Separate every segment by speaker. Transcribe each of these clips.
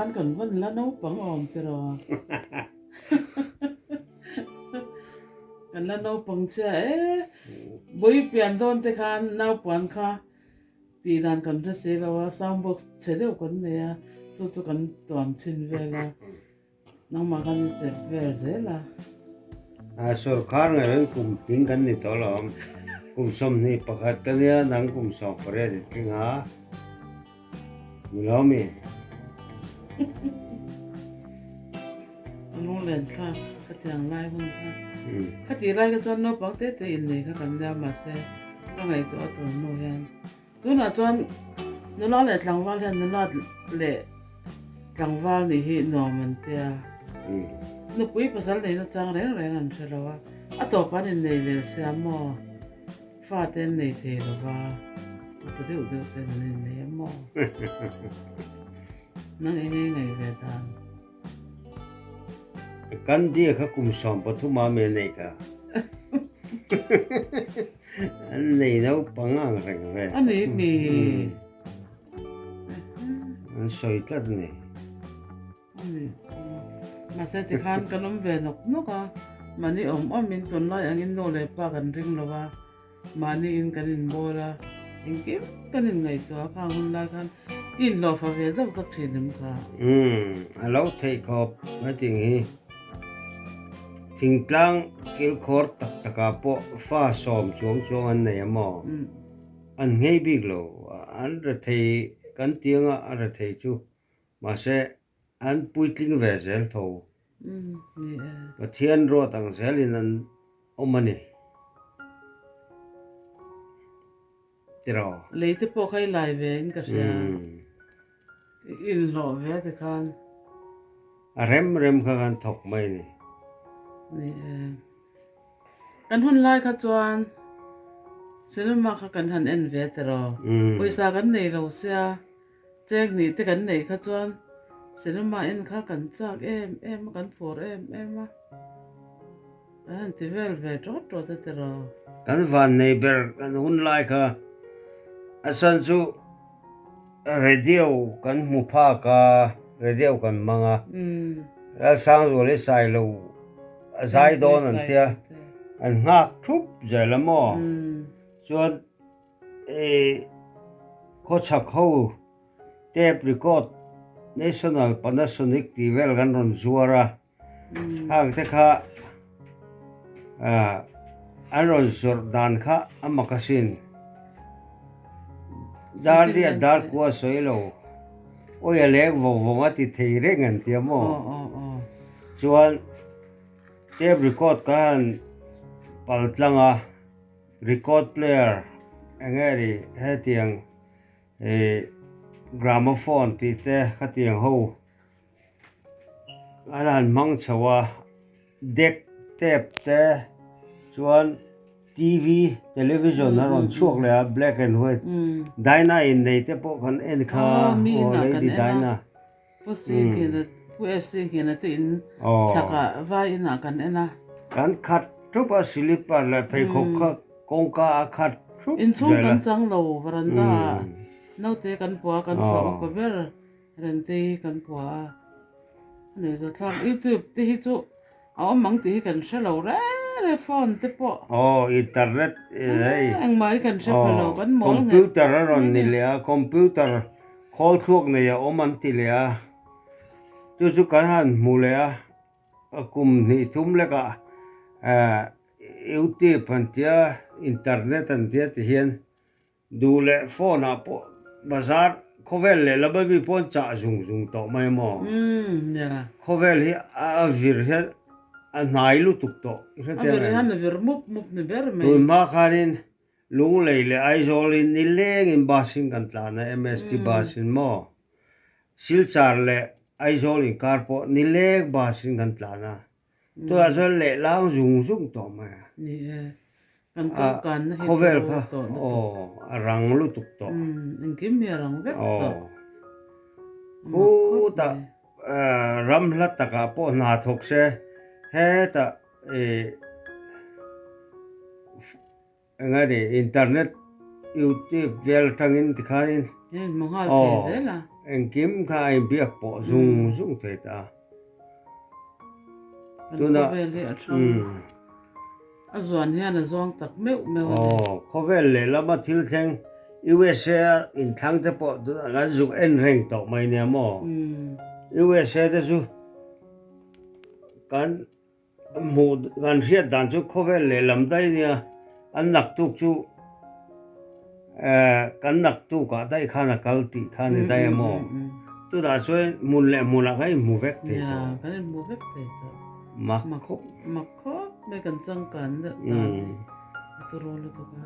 Speaker 1: khan kan va nula naupang awm tiraw? Kan la naupang chhia e. Bui pian dawn te khan naupuan kha tih dan kan hre si lo a, sound box chhe deuh kan nei a, chu chu kan tuam chhin vel a. Nangmah khan i chep vel zel a.
Speaker 2: A sorkar ngaiin kum tling kan ni tawh lo. Kum 21 ka nia, nang kum 18 i tling a. Ni lo mi?
Speaker 1: A lunglen thlak ka tiang lai hun kha. Ka tih lai kha chuan naupang te te innei kha kan nia mahse ka ngaihtuah a tur hnu hian. Tunah chuan nula leh tlangval hian nula leh tlangval nih hi nuam an tia. Nupui pasal neihna chang reng reng an hre lo a, a tawp an innei leh sia maw? Fate an nei thei lo va, upa deuh deuh ten an innei a maw? Nang eng nge ngaih ve dan?
Speaker 2: Kan dia kha kum 13 a me nei kha. An nei naupang ang reng ve.
Speaker 1: A ni mi.
Speaker 2: An sawi tlat a ni.
Speaker 1: Mahse tikhan kan awm ve nawk nawk a, mahni awm awmin tunlai angin nu leh pa kan ring lo va, mahni in kan inbawl a, engkim kan inngaihtuah a, khang hun lai khan i inhlawhfa ve zak zak thin em kha?
Speaker 2: Umm, a lo theih khawp hetiang hi. Thingtlang kilkhawr tak takah pawh fa 10 chuang chuang an nei a maw? An nghei bik lo, an rethei kan tianga a rethei chu Mahse, an puitling ve zel tho. Pathian ruat ang zelin an awm a ni. Tiraw?
Speaker 1: Lei te pawh kha i lai ve in ka hria. I inhlawh ve te khan.
Speaker 2: A rem rem kha kan thawk mai a ni.
Speaker 1: Ni e. Kan hun lai kha chuan cinema kha kan han en ve tiraw? Pawisa kan nei lo sia. Cheng hnih te kan neih kha chuan cinema en kha kan chak em em a, kan phur em em a, kan han ti vel ve tawt tawt a tiraw.
Speaker 2: Kan van nei ber kan hun lai kha a chhan chu radio kan hmu phak a, radio kan hmang a, Lalsangzual hi Sailo a zai dawn an tia, an nghak thup zel a maw? Chuan I khawchhak ho tape record National Panasonic tih vel kan rawn zuar a, khang te kha ah an rawn zawrh dan kha a mak asin. Dar riat dar kua sawi lo, awi a leng vawng vawng a ti thei reng an ti a maw? Chuan tape record kha han pal tlang a. Record player eng nge ni hetiang ih gramophone tih te khatiang ho an han hmang chho a deck tape te chuan T_V television a rawn chhuak leh a black and white Dyna in nei te pawh kan en kha aw lady Dyna.
Speaker 1: Pu Singhin Pu FC Nghina te in chhakah vai inah kan en a.
Speaker 2: Kan khat thup a slipper leh pheikhawk kha kawngka a khat thup zel a.
Speaker 1: Inchhung kan chang lo veranda ah naute kan pua a kan fah upa ber Rentei kan pua a. A nei za thlak youtube te hi chu a awm ang tih hi kan hre lo reng reng phone te pawh.
Speaker 2: Aw internet hei.
Speaker 1: Engmah hi kan hre pha lo kan mawl
Speaker 2: nghet. Computer a rawn ni leh a computer khawl thluak nei a awm an ti leh a chu chu kan han hmu leh a a kum hnih thum lekah eh youtube an tia internet an tia ti hian Duh leh phone ah pawh bazar khawvel leh lam ami pawh an chah zung zung tawh mai a maw? Khawvel hi a vir hian a hnai lutuk tawh i hre
Speaker 1: chiang em? A vir hian a vir mup mup ni ber mai.
Speaker 2: Tun hma khanin Lunglei leh Aizawl in nilengin bus in kan tlan a MST bus in maw? Silchar leh Aizawl inkar pawh nileng bus in kan tlan a. Tunah chuan lehlang zung zung tawh mai a.
Speaker 1: Ni e, kan changkanna hi
Speaker 2: Khawvel kha aw a rang lutuk tawh.
Speaker 1: Umm engkim hi a rang vek tawh.
Speaker 2: Khutah ram hla takah pawh hna thawk se hetah ih. Eng a ni, internet YouTube vel atangin tikhanin aw engkim kha a inbiak pawh zung zung thei ta a.
Speaker 1: Tuna umm. A zuan hian a zuang tak meuh meuh a ni.
Speaker 2: Aw, khawvel lehlama thil thleng USA a inthlang te pawh tunah kan zuk en reng tawh mai nia maw? USA te chu kan hmuh kan hriat dan chu khawvel lehlam daih nia, an naktuk chu eh kan naktukah daih khan a kal tih kha ni daih a maw? Tunah chuan hmun leh hmunah kan inhmu vek thei tawh.
Speaker 1: Nia, kan inhmu vek thei tawh.
Speaker 2: Mak khawp.
Speaker 1: Mak khawp mai kan changkan deuh ta a ni. A turu lutuk a.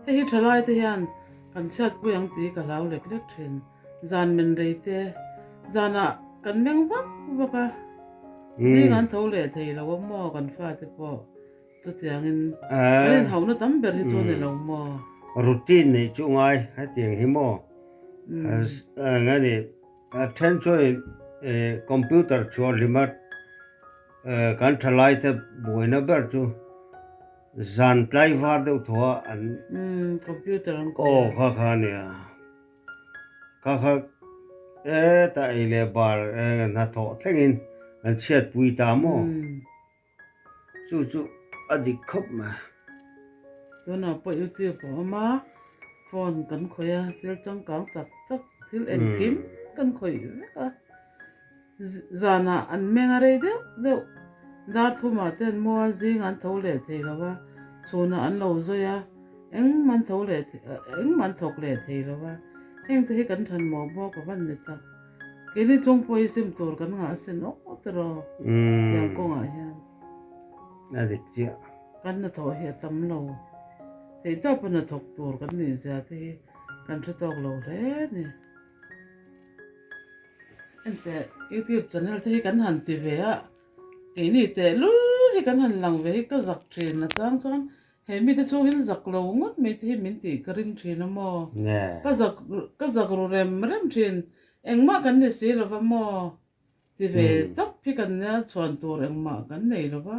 Speaker 1: Hei hi thalai te hian kan chhiatpui ang tih ka hlau lek lek thin. Zan men rei te zanah kan meng vak vak a. Zing an tho leh thei lo a maw kan fate pawh chutiangin kan inhauhna tam ber hi chu a ni lo maw.
Speaker 2: Routine neih chu ngai hetiang hi maw. Eng a ni a then chuanin computer chhuah hlima Kan thalaite buaina ber chu zan tlaivar deuh thaw a an
Speaker 1: Computer an
Speaker 2: aw kha kha a nia. Kha kha heta ei leh bar hnathawh thlengin an chhiatpui ta maw? Chu chu a dik khawp mai.
Speaker 1: Tunah pawh YouTube a awm a, phone kan khawih a, thil changkang tak tak thil engkim kan khawih vek a. Zanah an meng a rei deuh deuh. Dar thumah te an mu a, zing an tho leh thei lo va, chhunah an lo zawi a, engmah an tho leh engmah an thawk leh thei lo va. Heng te hi kan than mawh bawk a van ni tak. Keini chung pawh hi sim tur kan ngah asin aw tiraw tiang kawngah hian.
Speaker 2: A dik chiah.
Speaker 1: Kan hnathawh hi a tam lo. Theihtawpa hnathawk tur kan nih zia te hi kan hre tawk lo hle a ni. Enteh youtube channel te hi kan han ti ve a, keini tehlul hi kan han lang ve hi ka zak thin a chang chuan he mite chhungin zak lo ngawt mai te hi min tih ka ring thin a maw, ka zak ka zak ru rem rem thin engmah kan ni si lova maw ti ve tawp hi kan nia chhuan tur engmah kan nei lova.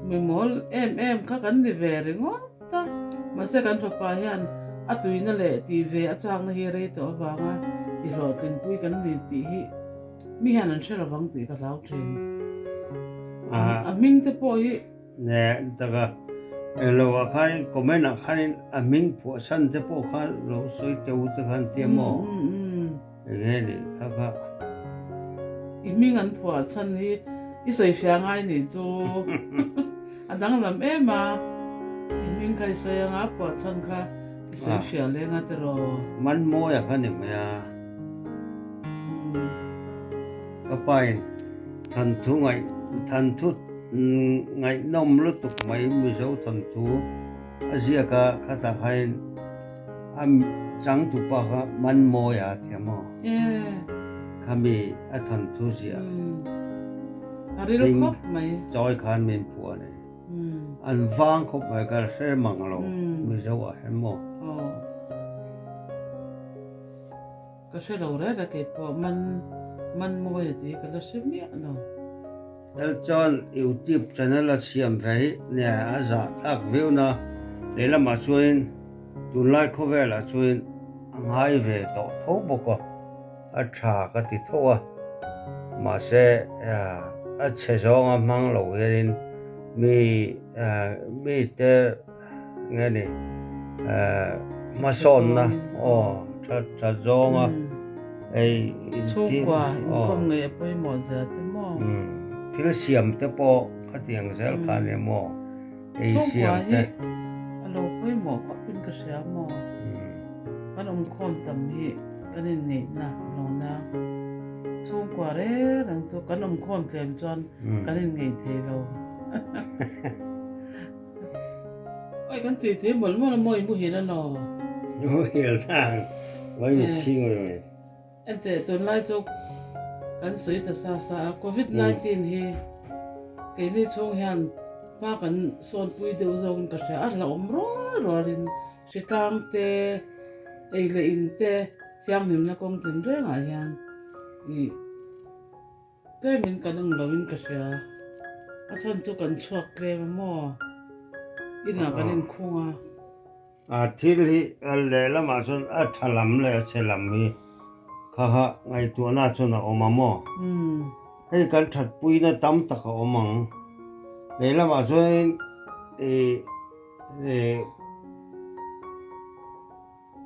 Speaker 1: Mi mawl em em kha kan ni ve ringawt a, mahse kan fapa hian a tuina leh tih ve a chakna hi rei tawh avanga ti hlawhtlinpui kan ni tih hi mi hian an hre lovang tih ka hlau thin. A hming te pawh hi.
Speaker 2: Ne taka englo ah khanin comment ah khanin a hming phuah san te pawh kha lo sawi teuh te khan tia maw? Enge nih kha kha.
Speaker 1: I hming an phuah chhan hi i sawi hria ngai nih chu a danglam em a, i hming kha i sawi anga phuah chhan kha i sawi hria leng a tiraw.
Speaker 2: Man mawi a kha ni mai a. Ka pa in thanthu ngaih thanthu ngaihnawm lutuk mai Mizo thanthu a ziak a khatah khain A changtupa kha man mawi a thiam aw. Kha mi a thawnthu ziah.
Speaker 1: A ril khawp mai.
Speaker 2: Chawi khan min phuah a ni. An vang khawp mai ka hre mang lo Mizo ah hian maw.
Speaker 1: Ka hre lo reng a kei pawh man man mawi a ti ka la hre miah lo.
Speaker 2: Elchuan YouTube channel a siam ve hi nia a zah thlak viau na lehlamah chuanin tunlai khawvelah chuanin a ngai ve tawh tho bawk a, a tha ka ti tho a, mahse a chhe zawnga hmang lo hianin mi mite nge ni hmasawnna aw tha tha zawnga hei
Speaker 1: chhungkua inkhawm ngei a pawimawh zia te maw
Speaker 2: thil siam te pawh khatiang zel kha nia maw ei siam te
Speaker 1: a lo pawimawh khawp in ka hria maw kan awmkhawm tam hi kan inneihna a lo na chhungkua reng reng chu kan awmkhawm tlem chuan kan inngeih thei lo. Oi kan ti ti mawlh mawlh a maw i muhil a law?
Speaker 2: Muhil tang vai mit ching oi oi.
Speaker 1: Enteh tunlai chu kan sawi ta sa sa a covid 19 hi keini chhung hian hma kan sawnpui deuh zawkin ka hria a hlauhawm rual rualin hritlang te ei leh in te thianghlimna kawng tin rengah hian ih Tlemin kan ang loin ka hria. A chhan chu kan chhuak tlem a maw? Inah kan inkhung a.
Speaker 2: A thil hi lehlamah chuan a tha lam leh a chhe lam hi kha kha ngaihtuahna chuan a awm a maw? Hei kan thatpuina tam tak a awm ang. Lehlamah chuan ih ih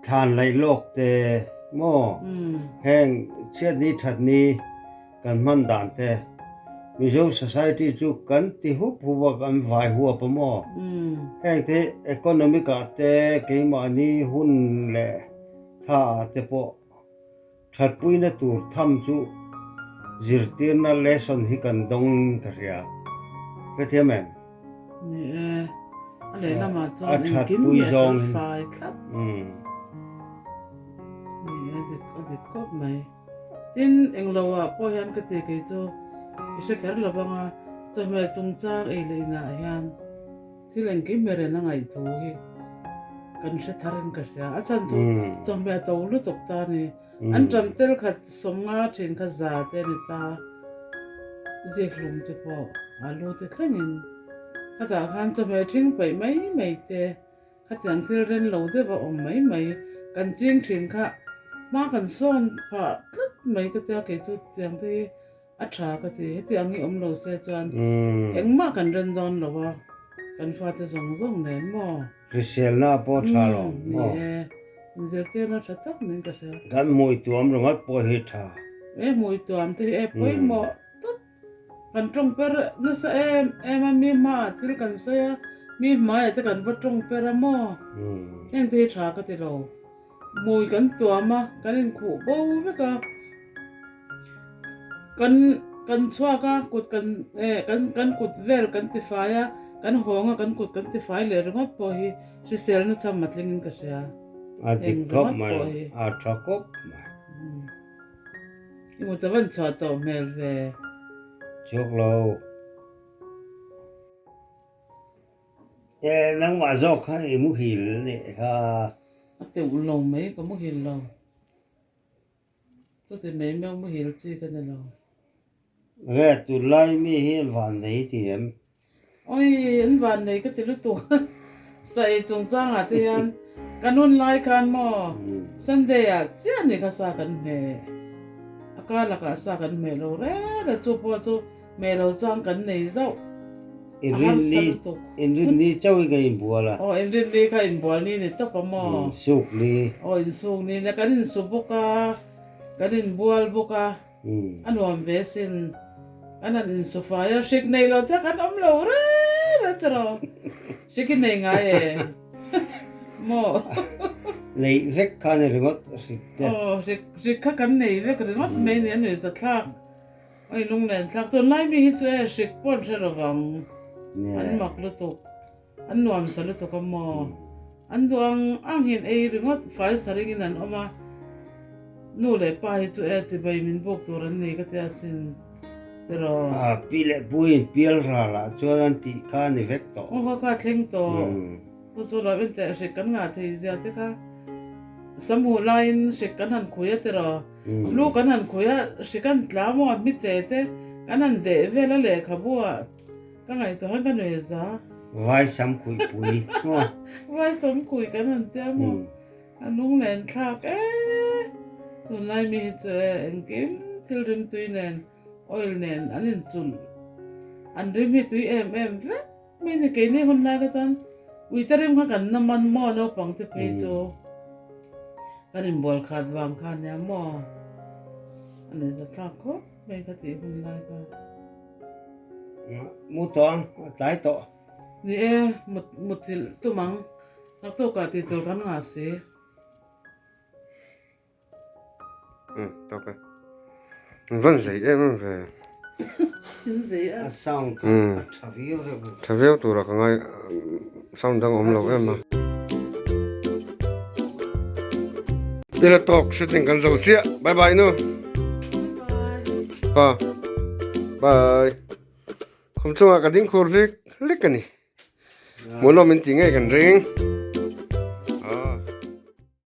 Speaker 2: thlan laih lawk te maw? Heng chhiatni thatni kan hman dan te Mizo society chu kan ti hup hup a kan vai huap a maw? Heng te economic ah te keimahni hun leh tha ah te pawh thatpuina tur tham chu zirtirna lesson hi kan dawng in ka hria. Hrethiam em?
Speaker 1: Ni e, a lehlamah chuan engkim hi a fel fai thlap. Ni e, dik a dik khawp mai. Tin, englo ah pawh hian ka ti kei chu i hre kher lo vang a, chawhmeh chungchang ei leh inah hian thil engkim hi ren a ngaih thu hi kan hre thar in ka hria. A chhan chu chawhmeh a to lutuk ta a ni. An ṭam tel khat sawmnga ṭhin kha za te a ni ta, zikhlum te pawh alu te thlengin khatah khan chawhmeh ṭhing paih mai mai te Khatiang thil ren lo deuh a awm mai mai. Kan ching thin kha hma kan sawn phah tlat mai ka tia kei chu tiang te hi a tha ka ti. Heti ang hi awm lo se chuan engmah kan ren dawn lo a, kan fate zawng zawng nen maw?
Speaker 2: Hriselna pawh tha lo
Speaker 1: maw? Ni e, inzirtirna tha tak niin ka hria.
Speaker 2: Kan hmui tuam ringawt pawh hi tha.
Speaker 1: E hmui tuam te hi e pawimawh tawp. Kan tawng per nasa em em a, mi hmaah thil kan sawi a, mi hmaiah te kan va tawng per a maw? Heng te hi tha ka ti lo. Hmui kan tuam a, kan inkhuh bo vek a, kan kan chhuak a, kut kan eh kan kan kut vel kan ti fai a, kan hawng a kan kut kan ti fai leh ringawt pawh hi hriselna tham a tlingin ka hria.
Speaker 2: A dik khawp mai, a tha khawp mai.
Speaker 1: I mut a van chhuah tawh hmel ve.
Speaker 2: Chhuak lo. E nangmah zawk kha i muhil nih kha.
Speaker 1: A teuh lo mai ka muhil lo. Chuti mai mai muhil chi ka ni lo.
Speaker 2: Nge tunlai mi hi an vannei ti em?
Speaker 1: Oi, an vannei ka ti lutuk. Sa ei chungchangah te hian kan hun lai khan maw Sunday ah chiah ni kha sa kan hmeh. A kar lakah sa kan hmeh lo reng a, chu pawh chu hmeh lo chang kan nei zauh. A harsa lutuk.
Speaker 2: Inrinni chauh hi kan inbual a.
Speaker 1: Aw, inrinni kha inbual ni ni tawp a maw?
Speaker 2: Insuk ni.
Speaker 1: Aw, insuk ni nia kan insu bawk a, kan inbual bawk a. A nuam ve sin. An han insufai a, hrik nei lo te kan awm lo reng reng tiraw. Hrik hi nei ngai e. Maw.
Speaker 2: Neih vek kha ni ringawt hrik te.
Speaker 1: Aw, hrik hrik kha kan nei vek ringawt mai ni a nuih za thlak. Oi lunglen thlak. Tunlai mi hi chu e hrik pawh an hre lo vang. An mak lutuk. An nuam sa lutuk a maw? An duh ang ang hian ei ringawt fai sa ringin an awm a, nu leh pa hi chu e chibai min buk tur an ni ka ti asin tiraw.
Speaker 2: A pi leh pu in pial ral ah chuan an tih kha a ni vek tawh.
Speaker 1: Aw kha kha thleng tawh. Pu chu lo en teh hrik kan ngah thei zia te kha sam huh laiin hrik kan han khui a tiraw. Lu kan han khui a hrik an tla maw a hmi te te kan han deh vel a lehkhabu ah. Ka ngaihtuah hian ka nuih za.
Speaker 2: Vai sam kuih pui maw?
Speaker 1: Vai sam kuih kan han tia maw? A lunglen thlak e. Tunlai mi hi chu e engkim thil rimtui nen oil nen an inchulh. An rim hi tui em em vek mai ni. Keini hun lai kha chuan uite rim kha kan na man maw naupang te phei chu kan inbual khat vang kha nia maw? A nuih za thlak khawp mai ka tih hun lai kha.
Speaker 2: Mu tawh ang, a tlai tawh.
Speaker 1: Ni e, mut muthilh tum ang. Naktukah tih tur kan ngah si.
Speaker 3: Umm tawk e. An van zei em em ve.
Speaker 1: An zei a.
Speaker 2: A sound kha a tha viau reuh a.
Speaker 3: Tha viau tura ka ngai sound dang a awm lo em a. Ila tawk shooting kan zo chiah. Bye bye nu. Pa. Bye. Khum chungah ka ding khur hlik hlik a ni. Hmuhnawm in ti ngei kan ring.